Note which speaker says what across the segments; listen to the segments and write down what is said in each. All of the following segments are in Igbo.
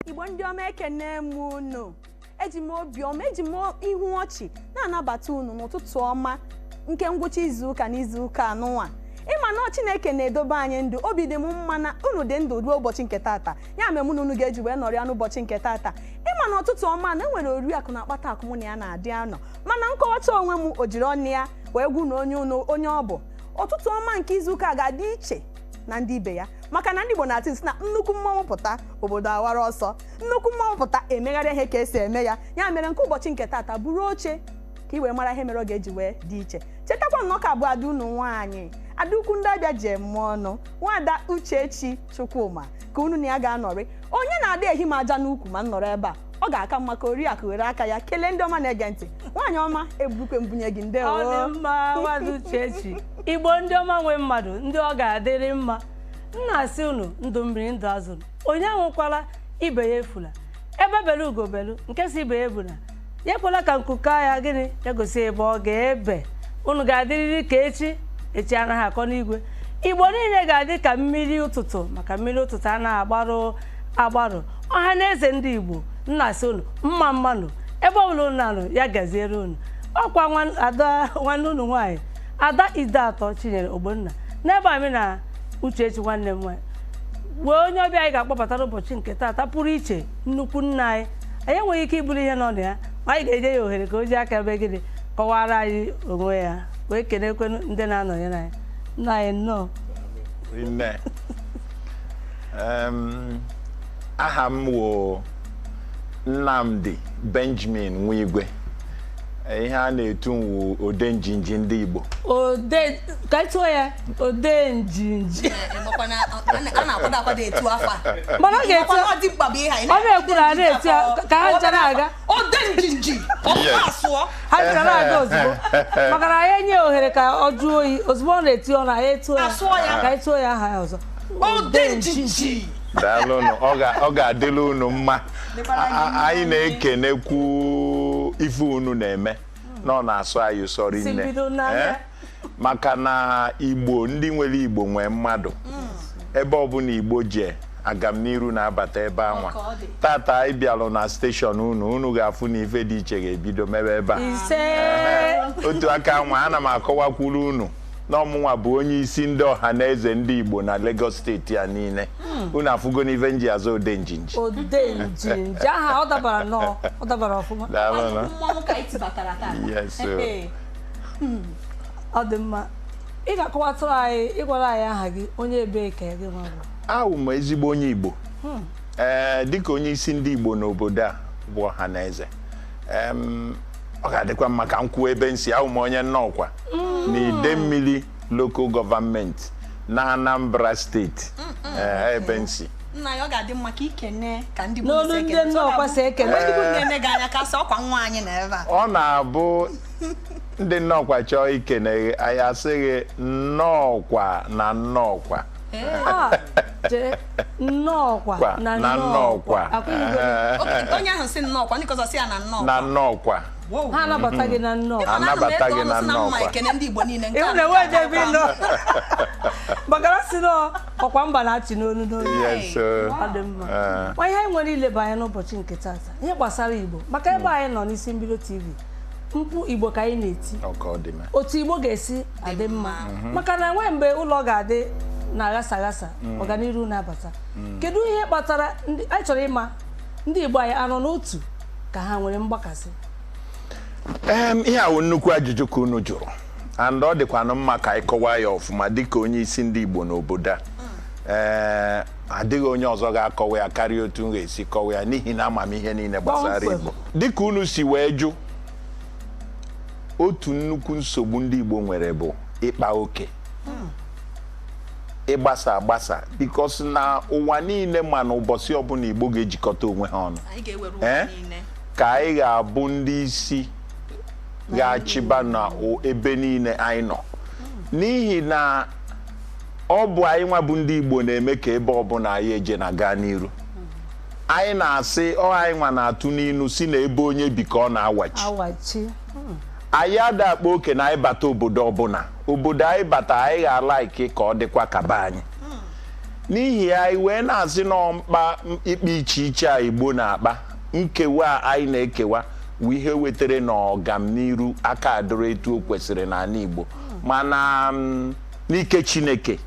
Speaker 1: Igbo ndị ọma, ekene m unu. Eji m obiọma, eji m ihu ọchị na-anabata unu n'ụtụtụ ọma nke ngwụcha izuụka na izuụka anụnwa. Ịma na Chineke na-edobe anyị ndụ, obi dị m mma na unu dị ndụ ruo ụbọchị nke tata. Ya mere mụ na unu ga-eji wee nọrịa n'ụbọchị nke tata. Ịma na ụtụtụ ọma na enwere oriakụ na-akpata akụ mụ na ya na-adị anọ, mana nkọwacha onwe m, o jiri ọnụ ya wee gwu na onye unu onye ọ bụ. Ụtụtụ ọma nke izuụka ga-adị iche na ndị ibe ya, maka na ndị Igbo na-atụ isi na nnukwu mmọnwụ pụta, obodo awara ọsọ. Nnukwu mmọnwụ pụta, emegharị ihe ka esi eme ya. Ya mere nke ụbọchị nke tata, buru oche ka ị wee mara ihe mere ọ ga-eji wee dị iche. Chetakwa nnọọ ka bụ ada unu nwaanyị, ada ukwu ndị abịa ji eme ọnụ, nwaada Uchechi Chukwuma, ka unu na ya ga-anọrị. Onye na-ada ehi m aja n'ukwu ma m nọrọ ebe a, ọ ga-aka mma ka oriakụ were aka ya kelee ndị ọma na-ege ntị. Nwaanyị ọma, eburukwe mbunye gị. Ndewo.
Speaker 2: Ọ dị mma, nwaada Uchechi. Igbo ndị ọma nwe mmadụ, ndị ọ ga-adịrị mma, m na-asị unu ndụ mmiri, ndụ azụ, onye anwụkwala, ibe ya efula. Ebe belu ugo belu, nke si ibe ya ebuna ya ekwela ka nkuka ya gịnị ya gosi ebe ọ ga-ebe. Unu ga-adịrịrị ka echi. Echi anaghị akọ n'igwe. Igbo niile ga-adị ka mmiri ụtụtụ, maka mmiri ụtụtụ anaghị agbarụ agbarụ. Ọha na eze ndị Igbo, nna asị unu mma mmanụ ebe ọbụla unu na-anụ ya gaziere unu. Ọkwa ada nwanne unu nwaanyị, Ada Ide Atọ Chinyere Ogbonna, n'ebe anyị na Uchechi nwanne m nwaanyị wee onye ọbịa anyị ga-akpọbata n'ụbọchị nke taata pụrụ iche, nnukwu nna anyị. Anyị enweghị ike iburu ihe nọ na ya, ma anyị ga-enye ya ohere ka o ji aka ebe gịnị kọwara anyị onwe ya, wee kenekwenu ndị na-anọnyere anyị. Nna anyị, nnọọ.
Speaker 3: Nne. Aha m wụ Nnamdi Benjamin Nwigwe. Ihe a na-etu m wụ Ode Njinji ndị Igbo.
Speaker 2: Ode, ka anyị tụọ ya, Ode Njinji.
Speaker 4: Ịmakwa na a na-akwado akwado etu afọ a.
Speaker 2: Mana ọ ga-etu
Speaker 4: Ịmakwa na ọ dị mkpa bụ ihe anyị
Speaker 2: Ọ na-ekwu na a na-etu ya ka ha ncha na-aga.
Speaker 4: Ode Njinji ọ asụọ.
Speaker 2: Ha ncha na-aga ozugbo, maka na anyị enye ohere ka ọ jụọ oyi ozugbo ọ na-eti ọ na ya etuo ya.
Speaker 4: Asụọ ya.
Speaker 2: Ka anyị tụọ ya aha ya ọzọ.
Speaker 4: Ode Njinji.
Speaker 3: Daalụnụ, ọ ga-adịla unu mma. Anyị na-ekenekwu ife unu na-eme na ọ na-asụ anyị ụsọ
Speaker 2: Si
Speaker 3: rinne.
Speaker 2: bido n'anya.
Speaker 3: Eh? Maka na Igbo ndị nwere Igbo nwee mmadụ. Ebe ọbụla Igbo jee, agamniru na-abata ebe anwa.
Speaker 4: Ka ọ dị.
Speaker 3: Tata anyị bịalụ na station unu, unu ga-afụ na ife dị iche ga-ebido mebe ebe a.
Speaker 2: Ise.
Speaker 3: Otu aka nwa ana m akọwakwuru unu na ọmụnwa bụ onye isi ndị ọha na eze ndị Igbo na Lagos Steeti a niile. Unu afụgo n'ife nji azụ Ode Njinji.
Speaker 2: Ode Njinji, aha ọ dabara nnọọ, ọ dabara ọfụma.
Speaker 3: Daalụnụ.
Speaker 4: Mmọnwụ ka anyị tibatara taa.
Speaker 3: Yes, sir.
Speaker 4: Ee.
Speaker 2: Ọ dị mma. Ị ga-akọwatụrụ anyị, ịgwara anyị aha gị, onye ebee ka gị nwa bụ?
Speaker 3: Awụ m ezigbo onye Igbo. Ee, dịka onye isi ndị Igbo n'obodo a bụ ọha na eze, ọ ga-adịkwa mma ka m kwuo ebe m si. Awụ m onye Nnọkwa na Idemmili Local Government na Anambra Steeti. Ee, ebe m si.
Speaker 4: Nna ya, ọ ga-adị mma ka ikene ka ndị
Speaker 2: N'olu
Speaker 4: si
Speaker 2: ndị
Speaker 4: ekene.
Speaker 2: Nnọkwa si ekene.
Speaker 4: Ndị bụ na-ene gị anya ka sị ọkwa nwa anyị na ebe a.
Speaker 3: Ọ na-abụ ndị Nnọkwa chọọ ikene gị, anyị asị gị nnọọkwa na nnọọkwa.
Speaker 2: Ah, jee nnọọkwa
Speaker 3: Kwa,
Speaker 2: na
Speaker 3: na
Speaker 2: nnọọkwa
Speaker 3: nnọọkwa.
Speaker 2: Akwa ihugo.
Speaker 4: Onye ahụ si nnọọkwa, ndị ọzọ si ya na nnọọkwa.
Speaker 3: Na nnọọkwa.
Speaker 4: Wow.
Speaker 2: Ha anabata gị na nnọọ.
Speaker 4: Ịma na ana m
Speaker 3: Anabata
Speaker 4: eto
Speaker 3: gị
Speaker 4: ọnụ
Speaker 3: na
Speaker 4: sị na mma
Speaker 3: nnọọkwa.
Speaker 4: ekene ndị Igbo niile nke
Speaker 2: Ịhụ
Speaker 4: a
Speaker 2: na enwe
Speaker 4: nke a
Speaker 2: ebe ị nọ, maka na si nọ ọkwa mba na-achị n'olu n'olu.
Speaker 3: Yes, sir.
Speaker 2: Ọ dị mma.
Speaker 3: Ee.
Speaker 2: Nwa, ihe anyị nwere ileba anya n'ụbọchị nke tata, ihe gbasara Igbo, maka ebe anyị nọ n'isi mbido TV, mkpu Igbo ka anyị na-eti.
Speaker 3: Ọ ka ọ dị mma.
Speaker 2: Otu Igbo ga-esi adị mma, maka na enwe mgbe ụlọ ga-adị na aghasa aghasa, ọganiru na-abata. Kedu ihe kpatara ndị anyị chọrọ ịma, ndị Igbo anyị anọ n'otu ka ha nwere mgbakasị?
Speaker 3: Ihe a wụ nnukwu ajụjụ ka unu jụrụ, and ọ dịkwanụ mma ka anyị kọwaa ya ọfụma. Dịka onye isi ndị Igbo n'obodo a, ee, adịghị onye ọzọ ga-akọwa ya karịa otu m ga-esi kọwa ya, n'ihi na amamihe niile gbasara
Speaker 2: Kpọmkwem.
Speaker 3: Igbo. Dịka unu si wee jụ, otu nnukwu nsogbu ndị Igbo nwere bụ ịkpa oke, ịgbasa agbasa, because na ụwa niile ma na ụbọchị ọbụla Igbo ga-ejikọta onwe ha ọnụ,
Speaker 4: Anyị ga-ewere ụwa
Speaker 3: Eh?
Speaker 4: niile.
Speaker 3: ka anyị ga-abụ ndị isi ga-achịba na ebe niile anyị nọ, n'ihi na ọ bụ anyị nwa bụ ndị Igbo na-eme ka ebe ọbụla anyị eje na gaa n'iru. Anyị na-asị ọ anyị nwa na-atụ n'ilu si na ebe onye bi ka ọ na-awachi.
Speaker 2: Awachi.
Speaker 3: Anyị ada akpa oke na anyị bata obodo ọbụla, obodo anyị bata, anyị ga-alaiki ka ọ dịkwa ka be anyị. N'ihi ya, anyị wee na-asị nọ mkpa ikpe iche iche a Igbo na-akpa, nkewa a anyị na-ekewa bụ ihe wetara na ọgamniru aka adịrị etu o kwesịrị n'ala Igbo. Mana n'ike Chineke,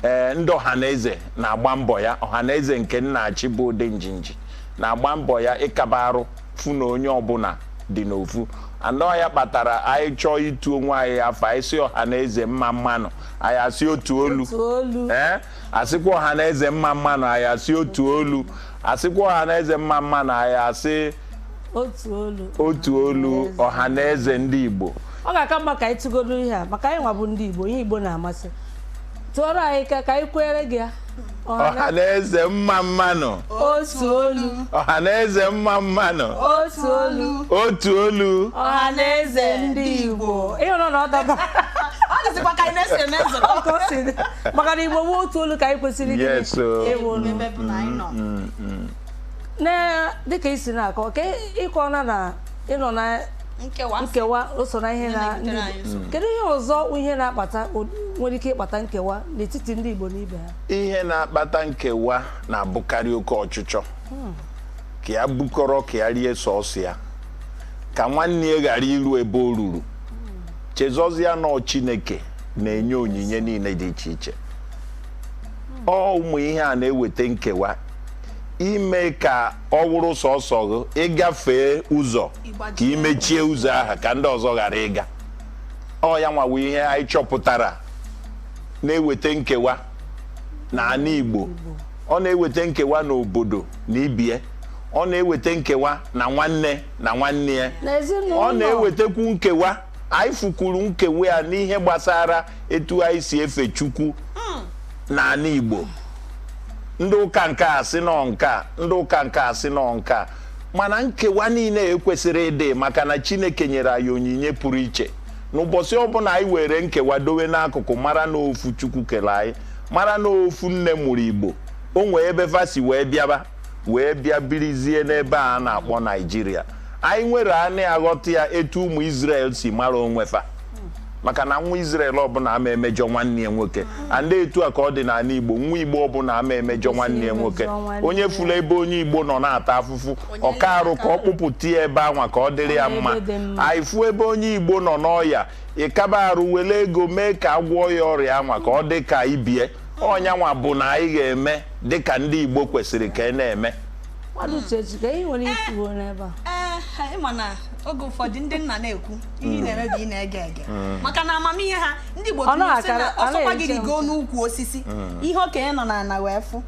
Speaker 3: ee, ndị ọhaneze na-agba mbọ ya. Ọhaneze nke nna-achị bụ Ode Njinji na-agba mbọ ya ịkaba arụ fụ na onye ọbụla dị n'ofu anọ. Ya kpatara anyị chọọ itu onwe anyị afọ, anyị sị ọhaneze mma mmanụ, anyị asị otu olu.
Speaker 2: Otu olu.
Speaker 3: Ee, asịkwa ọhaneze mma mmanụ, anyị asị otu olu. Asịkwa ọhaneze mma mmanụ, anyị asị
Speaker 2: otu olu.
Speaker 3: Otu olu, ọhaneze ndị Igbo.
Speaker 2: Ọ ga-aka mma ka anyị tụgodo ihe a, maka anyị nwa bụ ndị Igbo, ihe Igbo na-amasị. Tụọrọ anyị ka anyị kwere gị ya.
Speaker 3: Ọhaneze mma mmanụ.
Speaker 2: Otu olu.
Speaker 3: Ọhaneze mma mmanụ.
Speaker 2: Otu olu.
Speaker 3: Otu olu.
Speaker 2: Ọhaneze ndị Igbo, ịhụrụ na ọ daba.
Speaker 4: Ọ dịzikwa ka anyị na-esi eme nzukọ.
Speaker 2: Ka o si dị. Maka na Igbo bụ otu olu ka anyị kwesịrị ịdị
Speaker 3: Yes, o.
Speaker 2: ịwụ nụ.
Speaker 4: Ebe bụ na anyị nọ.
Speaker 2: Na dịka isi na-akọ ka ịkọna na ịnọ na
Speaker 4: nkewa.
Speaker 2: Nkewa o so na ihe na
Speaker 4: na-ebutere anyị nsogbu.
Speaker 2: Kedu ihe ọzọ, ihe na-akpata, nwere ike ịkpata nkewa n'etiti ndị Igbo na ibe ha?
Speaker 3: Ihe na-akpata nkewa na-abụkarị oke ọchịchọ, ka ya bukọrọ, ka ya rie sọọsọ ya, ka nwanne ya ghara iru ebe o ruru. Chezọzie nọ Chineke na-enye onyinye niile dị iche iche. Ọ ụmụ ihe a na-eweta nkewa, ime ka ọ wụrụ sọọsọ gị, ịgafee ụzọ ka imechie ụzọ ahụ ka ndị ọzọ ghara ịga. Ọ ya nwawo ihe anyị chọpụtara na-eweta nkewa n'ala Igbo. Ọ na-eweta nkewa n'obodo na ibie, ọ na-eweta nkewa na nwanne na nwanne ya,
Speaker 2: n'ezinụlọ.
Speaker 3: Ọ na-ewetakwu nkewa. Anyị fukwuru nkewa ya n'ihe gbasara etu anyị si efe Chukwu n'ala Igbo. Ndị ụka nke a sị nọ nke a, ndị ụka nke a sị nọ nke a. Mana nkewa niile ekwesịrị ịdị, maka na Chineke nyere anyị onyinye pụrụ iche. N'ụbọchị ọbụla anyị were nkewa dowe n'akụkụ, mara na ofu Chukwu kere anyị, mara na ofu nne mụrụ Igbo, o nwee ebe fasi wee bịaba, wee bịa birizie n'ebe a na-akpọ Naijiria. Anyị nwere anị aghọta ya etu ụmụ Israel si mara onwe fa, maka na nwa Israel ọbụla ama emejọ nwanne ya nwoke. And etu a ka ọ dị n'ala Igbo, nwa Igbo ọbụla ama emejọ nwanne ya nwoke. Onye fụrụ ebe onye Igbo nọ na-ata afụfụ, ọka arụ ka ọ kpụpụta ya ebe anwa ka ọ dịrị ya mma.
Speaker 2: Ebe dị mma.
Speaker 3: Anyị fụ ebe onye Igbo nọ n'ọya, ịkaba arụ were ego mee ka a gwọọ ya ọrịa anwa ka ọ dị ka ibie. Ọnya nwa bụ na anyị ga-eme dị ka ndị Igbo kwesịrị ka ị na-eme.
Speaker 2: Mmadụ Uchechi, ka ihe nwere ikwu n'ebe a?
Speaker 4: Ee, ịma na oge ụfọdụ ndị nna na-ekwu ihe ị na-eme bụ ị na-ege ege, maka na amamihe ha ndị Igbo
Speaker 2: Ọ
Speaker 4: tụrụ sị
Speaker 2: na-akara-
Speaker 4: na
Speaker 2: ọ
Speaker 4: ọsọkwa gị
Speaker 2: na-eche
Speaker 4: rigo n'ukwu osisi, ihe okenye nọ n'ala wee fụ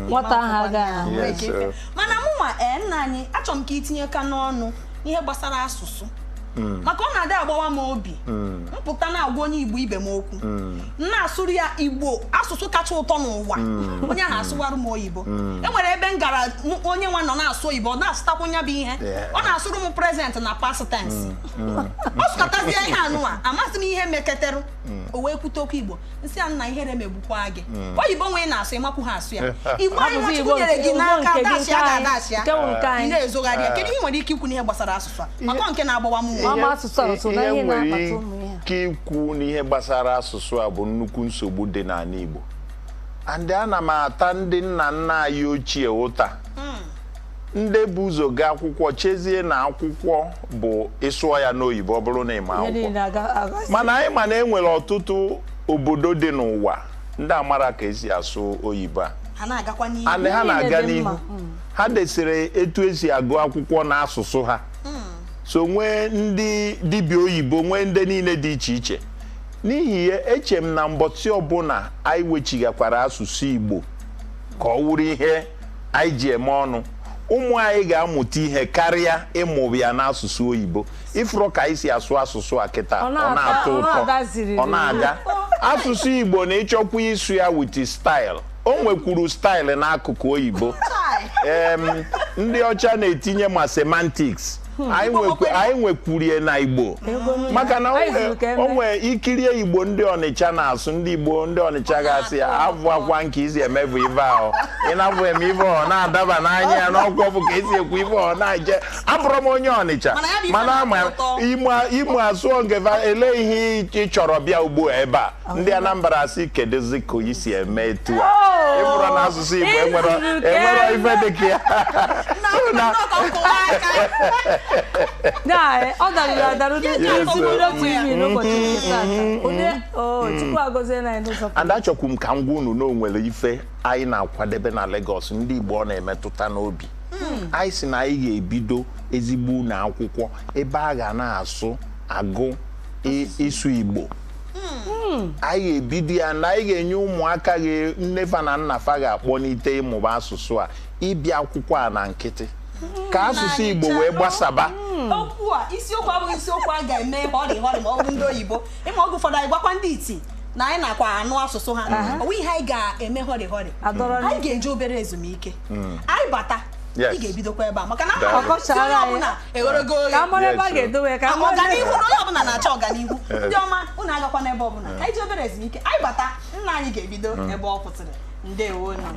Speaker 2: nwata ahụ agaghị ahụ.
Speaker 3: Yes, sir.
Speaker 4: Mana mụnwa, ee, nna anyị, achọrọ m ka itinye ka n'ọnụ n'ihe gbasara asụsụ, maka ọ na-adị agbawa m obi mpụta na-agwa onye Igbo ibe m okwu, m na-asụrụ ya Igbo, asụsụ kacha ụtọ n'ụwa, onye ahụ asụwarụ m oyibo. E nwere ebe m gara, onye nwa nọ na-asụ oyibo, ọ na-asụtakwu ya bụ ihe.
Speaker 3: Yeah.
Speaker 4: Ọ na-asụrụ m present na past tense. Ọ sụkọtazie ihe anụwa, amasị m ihe meketerụ o wee kwute okwu Igbo, nsị ya, nna, ihere megbukwa gị, oyibo nwe ị na-asụ, ịmakwu ha asụ ya. Igbo anyị
Speaker 2: Abụzi
Speaker 4: nwa
Speaker 2: Igbo
Speaker 4: Chukwu nyere gị
Speaker 2: Igbo
Speaker 4: n'aka,
Speaker 2: nke gị,
Speaker 4: dashịa
Speaker 2: nke anyị,
Speaker 4: ga-adashịa,
Speaker 2: nke bụ nke
Speaker 4: ị
Speaker 2: anyị.
Speaker 4: na-ezogharị ya. Kedu ihe ị nwere ike ikwu n'ihe gbasara asụsụ a, maka nke na-agbawa m nwa?
Speaker 2: Ama asụsụ a so na ihe
Speaker 3: nwere
Speaker 2: na-akpata ụmụ ihe a.
Speaker 3: ike ikwu n'ihe gbasara asụsụ a bụ nnukwu nsogbu dị n'ala Igbo, and ana m ata ndị nna nna anyị ochie ụta, ndị bụ ụzọ gaa akwụkwọ, chezie na akwụkwọ bụ ịsụọ ya n'oyibo, ọ bụrụ na ị ma
Speaker 2: Ihe
Speaker 3: akwụkwọ.
Speaker 2: niile aga.
Speaker 3: Mana anyị ma na e nwere ọtụtụ obodo dị n'ụwa ndị amara ka esi asụ oyibo a.
Speaker 4: Ha na-agakwa n'ihu.
Speaker 3: And ha
Speaker 2: Niile
Speaker 3: na-aga
Speaker 2: dị
Speaker 3: n'ihu.
Speaker 2: mma.
Speaker 3: Ha desịrị etu esi agụ akwụkwọ n'asụsụ ha, so nwee ndị dibịa oyibo, nwee ndị niile dị iche iche. N'ihi ya, eche m na mbọchị ọbụla anyị wechigakwara asụsụ Igbo ka ọ wụrụ ihe anyị ji eme ọnụ, ụmụ anyị ga-amụta ihe karịa ịmụ ya n'asụsụ oyibo. Ifuru ka anyị si asụ asụsụ a kịta,
Speaker 2: Ọ
Speaker 3: ọ
Speaker 2: na-ata-
Speaker 3: na-atọ
Speaker 2: ọ
Speaker 3: ụtọ.
Speaker 2: na-aga ziriri.
Speaker 3: Ọ na-aga. Asụsụ Igbo na ịchọkwa ịsụ ya with style, o nwekwuru style n'akụkụ oyibo. Ndị ọcha na-etinye ma semantics. Anyị nwekwurie na Igbo, maka na
Speaker 2: Anyị zuru ka eme.
Speaker 3: o nwee ikirie Igbo ndị Ọnịcha na-asụ, ndị Igbo ndị Ọnịcha ga-asị ya avụ akwa nke isi emebu ife ahụ ị na-abụ eme ife ọ na-adaba n'anya ya n'ọkwa bụ ka esi ekwu ife ọ na-eje. Abụrụ m onye Ọnịcha,
Speaker 4: Mana ya bụ ife
Speaker 3: mana ama
Speaker 4: na-atọ ụtọ.
Speaker 3: Imo asụọ nke fa ele ihe ị chọrọ bịa ugbu a ebe a. Ndị Anambra asị, kedụzi ka isi eme etu a? Ịbụrụ na asụsụ Igbo enwero
Speaker 2: Izuru ka
Speaker 3: enwero
Speaker 2: eme.
Speaker 3: ife dị ka ya. So na
Speaker 4: Nnọọ ka m kụwa aka.
Speaker 2: Na ọ daruru adaru
Speaker 4: Yes,
Speaker 2: n'isi mbido TV n'ụbọchị nke taata. Onye o Chukwu agọzie na anyị n'ụzọ pụrụ
Speaker 3: And achọkwu m ka m gwa unu na o nwere ife anyị na-akwadebe na Lagos, ndị Igbo ọ na-emetụta n'obi. Anyị si na anyị ga-ebido ezigbo ụlọ akwụkwọ ebe a ga na-asụ, agụ, ịsụ Igbo. Anyị ga-ebido ya na anyị ga-enye ụmụaka ga nnefa na nnafa ga-akpọnite ịmụba asụsụ a, ịbịa akwụkwọ a na nkịtị, ka asụsụ Igbo wee gbasaba.
Speaker 4: Okwu a, isiokwu abụghị isiokwu a ga-eme họrị họrị ma ọ bụ ndị oyibo. Ịma oge ụfọdụ anyị gwakwa ndị iti na anyị nakwa anụ asụsụ ha. Ọ bụghị ihe anyị ga-eme họrị họrị.
Speaker 2: Adọrọ.
Speaker 4: Anyị ga-eje obere ezumike. Anyị bata,
Speaker 3: Yes.
Speaker 4: ị ga-ebidokwa ebe a, maka na
Speaker 3: Daalụ.
Speaker 4: ama m si onye ọbụla eghorogo oghe.
Speaker 2: Ka a mara ebe a
Speaker 3: Yes,
Speaker 2: ga-edowe ya, ka a mara.
Speaker 4: Ọganihu na onye ọbụla na-achọ ọganihu. Ndị ọma, unu agakwa n'ebe ọbụla. Ka anyị jee obere ezumike. Anyị bata, nna anyị ga-ebido ebe ọ kwụsịrị. Ndewo nụ.